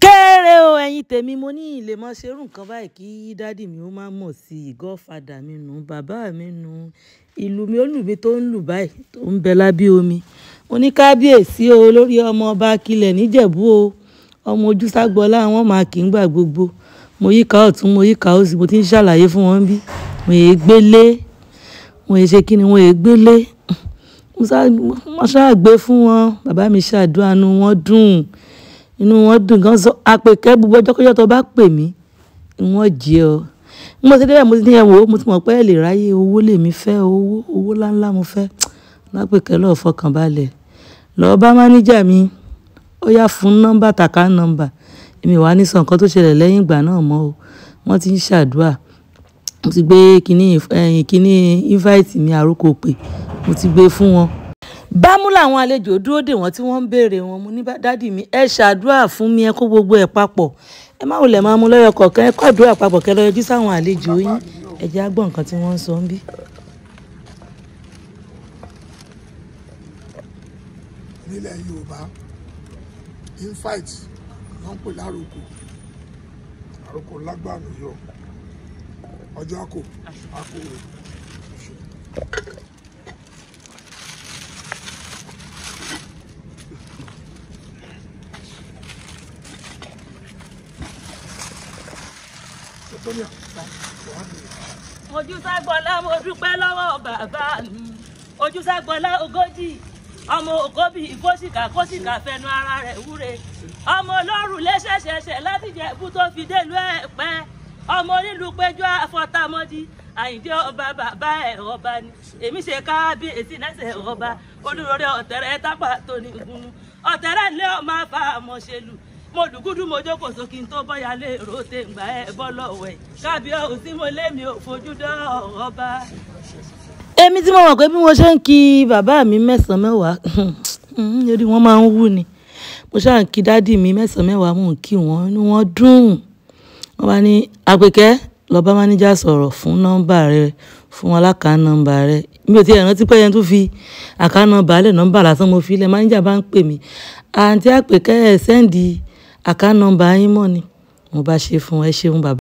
Kéré o, ẹ̀yin tèmi, mo ní ìlè mọ́ ṣerú nǹkan báyìí kí daddy mi ó má mọ̀ sí i. Godfather mi nù, bàbá mi nù, ìlú mi olú mi tó ń lù báyìí tó ń bẹ lábẹ́ omi. Mo ní kábíyèsí o, lórí ọmọ ọba Akilẹ̀ níjẹ̀bú o. Ọmọ ojúságbọlá wọn máa kì í gbà gbogbo. Mo yíká ọ̀tún, mo yíká òsì, mo ti ń ṣàlàyé fún wọn bí. Mo yé gbélé, mo yé ṣe kí ni, mo yé gbélé. Mo ṣáà gbé fún wọn. Bàbá mi ṣàdúrà, inú wọn dùn. Inú wọn dùn gan. Sọ àpèkẹ́ gbogbo ọjọ́ kọ́jọ́ tó bá pè mí, wọ́n jẹ ọ. Bí mo ṣe dé bẹ́ẹ̀, mo ti ní ẹ wò ó, mo ti mọ̀ pé ẹ lè ráyè owó lèmi fẹ́, owó, owó ńláńlá mo fẹ́. Lápèkẹ́ lọ́ọ́ fọkàn balẹ̀. Lọ bá mánéjà mi, ó yá fún nọ́mbà tàká nọ́mbà. Èmi wà ní sọ nǹkan tó ṣẹlẹ̀ lẹ́yìn ìgbà náà mọ́ o. Wọ́n ti ń ṣàdúrà. Mo ti gbé kíní, ẹ̀yìn kíní invite mi àròkọ pé mo ti gbé fún wọn. Bámú làwọn àlejò dúró dè wọ́n tí wọ́n ń béèrè wọn. Mo ní daddy mi, ẹ ṣàdúrà fún mi, ẹ kó gbogbo ẹ̀ papọ̀. Ẹ má wulẹ̀ máa mú lọ́yọ̀ kọ̀ọ̀kan, ẹ kó àdúrà papọ̀ kẹ́ lọ yọjú sáwọn àlejò yín. Ẹ jẹ́ á gbọ́ nǹkan tí wọ́n ń sọ ńbí. Nílẹ̀ Yorùbá, invite ló ń pè láròkò. Àròkò lágbàánu yọ. Ọjọ́ àkò, àkò rẹ̀. Ojúságbọlá, mo dúpẹ́ lọ́wọ́ bàbá mi. Ojúságbọlá ogójì, ọmọ ògóbì kóṣìkà kóṣìkà fẹnu ara rẹ̀ wúre. Ọmọ ọlọ́run lẹ́sẹ̀ṣẹ̀ṣẹ̀ láti Ìjẹ̀bú tó fi délùú Ẹ̀pẹ́. Ọmọ onílùú péjú àfọ̀tàmọ́dí. Àyìndé ọba bàbá ẹ̀ ọba ni. Èmi ṣe kábíyèsí lẹ́sẹ̀ ọba. Olúròrè ọ̀tẹ̀rẹ̀ tápà tó ní gúnú. Ọ̀tẹ̀rẹ̀ ńlẹ́ ọmọ afa àmọ̀ṣẹ́lù. Mo lùgúdú mo jókòó sókè tó bọ́yá lé ròté ǹgbà ẹ̀ bọ́ lọ́wọ́ ẹ̀. Kábíyèsí mo lé mi ò fojú dán ọba. Èmi tí mo mọ̀ pé bí mo ṣe ń kí bàbá mi mẹ́sàn-án mẹ́wàá, orí wọn máa ń wú ni. Mo ṣáà ń kí daddy mi mẹ́sàn-án mẹ́wàá, mò ń kí wọn, inú wọn dùn. Wọ́n bá ní Àpèkẹ́, lọ bá mánéjà sọ̀rọ̀ fún nọ́mbà rẹ, fún wọn lákàá nọ́mbà rẹ. Mi ò tí ì rántí pé ẹni tó fi àká nọ́mbà lẹ̀, nọ́mbà lásán mo fi lẹ̀. Mánéjà bá ń pè mí, àǹtí Àpèkẹ́ ẹ send àká nọ́mbà yín mọ́ ni. Mo bá ṣe fún ẹ, ṣeun bàbá.